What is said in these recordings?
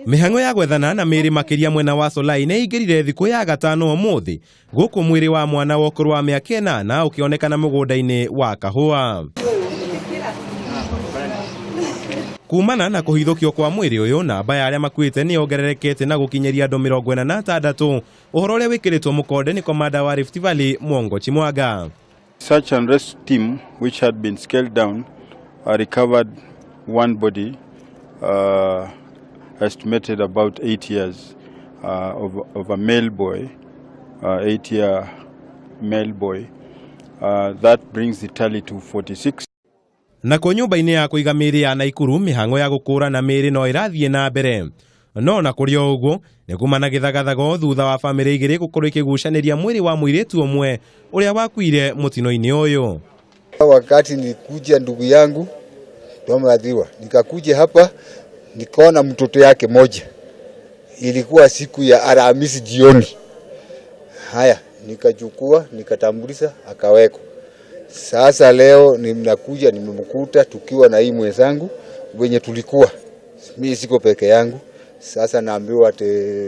Mĩhang'o ya gwethana na mĩĩrĩ makĩria mwena wa Solai nĩ ĩingĩrire thikũ ya gatano ũmũthĩ, gũkũ mwĩrĩ wa mwana wa ũkũrũ wa mĩaka 8 ũkĩonekana mũgũnda-inĩ wa kahũa. Kumana na kũhithũkio kwa mwĩrĩ ũyũ, namba ya arĩa makuĩte nĩ yongererekete na gũkinyĩria andũ 46, ũhoro ũrĩa wĩkĩrĩtwo mũkonde nĩ komanda wa Rift Valley Mwongo Chimwaga. Search and rescue team, which had been scaled down, recovered one body, estimated about 8 years, of a male boy, 8-year male boy. That brings the tally to 46. Nakuo nyũmba-inĩ ya kũiga mĩĩrĩ ya Naikuru, mĩhang'o ya gũkũũrana mĩĩrĩ no ĩrathiĩ na mbere, no na kũrĩ o ũguo nĩ kuma na gĩthagathago thutha wa bamĩrĩ igĩrĩ gũkorwo ikĩgucanĩria mwĩrĩ wa mũirĩtu ũmwe ũrĩa wakuire mũtino-inĩ ũyũ. Wakati nilikuja ndugu yangu tumeadhiriwa, nikakuja hapa nikaona mtoto yake moja, ilikuwa siku ya Alhamisi jioni. Haya, nikachukua nikatambulisha, akawekwa. Sasa leo ninakuja nimemkuta tukiwa na hii mwenzangu wenye tulikuwa, mimi siko peke yangu. Sasa naambiwa ati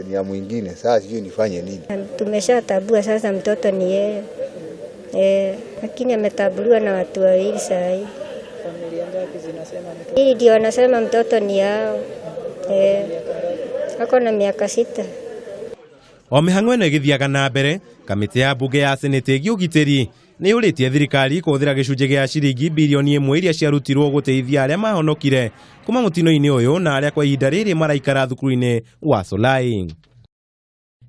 ni ya mwingine. Sasa sijui nifanye nini. Tumeshatambua sasa mtoto ni yeye e, lakini ametambuliwa na watu wawili saa hii. Familia ngapi zinasema mtoto? Hii ndio wanasema mtoto ni yao e, ako na miaka 6. O mĩhang'o ĩno ĩgĩthiaga na mbere, kamĩtĩ ya mbunge ya seneti ĩgiĩ ũgitĩri nĩ yũrĩtie thirikari kũhũthĩra gĩcunjĩ gĩa ciringi birioni 1 iria ciarutirwo gũteithia arĩa mahonokire kuma mũtino-inĩ ũyũ na arĩa kwa ihinda rĩrĩ maraikara thukuru-inĩ wa Solai.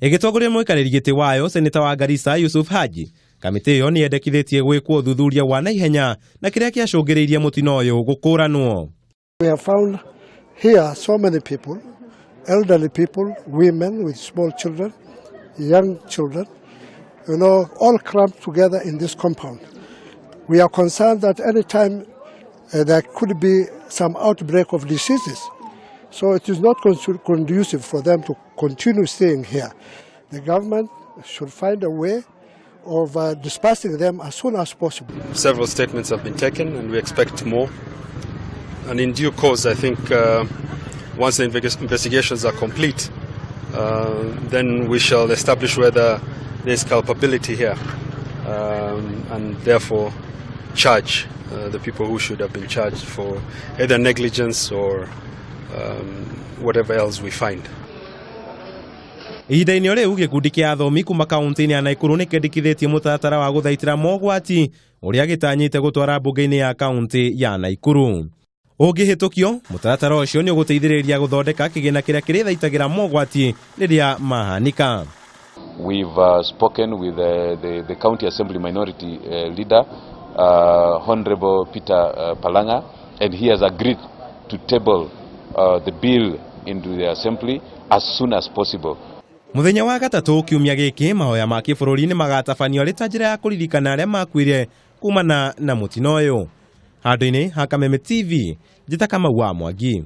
Ĩgĩtongoria mũikarĩri gĩtĩ wayo, seneta wa Garissa Yusuf Haji, kamĩtĩ ĩyo nĩ yendekithĩtie gwĩkwo ũthuthuria wa naihenya na kĩrĩa kĩacũngĩrĩirie mũtino ũyũ gũkũranwo. We have found here so many people, elderly people, women with small children, young children, all cramped together in this compound. We are concerned that any time there could be some outbreak of diseases. So it is not conducive for them to continue staying here. The government should find a way of dispersing them as soon as possible. Several statements have been taken, and we expect more. And in due course, I think once the investigations are complete, then we shall establish whether there's culpability here and therefore charge the people who should have been charged for either negligence or whatever else we find. Ihinda-inĩ o rĩu, gĩkundi kĩa athomi kuma kaunti-inĩ ya Naikuru nĩ kĩendekithĩtie mũtaratara wa gũthaitĩra mogwati ũrĩa gĩtanyĩte gũtwara mbunge-inĩ ya kaunti ya Naikuru. Ũngĩhĩtũkio, mũtaratara ũcio nĩ ũgũteithĩrĩria gũthondeka kĩgĩna kĩrĩa kĩrĩthaitagĩra mogwati rĩrĩa mahanika. We've spoken with the County Assembly Minority Leader, Honorable Peter Palanga, and he has agreed to table the bill into the Assembly as soon as possible. Mũthenya wa gatatũ kiumia gĩkĩ, mahoya ma kĩbũrũri nĩ magatabanio arĩ ta njĩra ya kũririkana arĩa makuire kumana na mũtino ũyũ. Handũ-inĩ ha Kameme TV, njĩta Kamau wa Mwangi.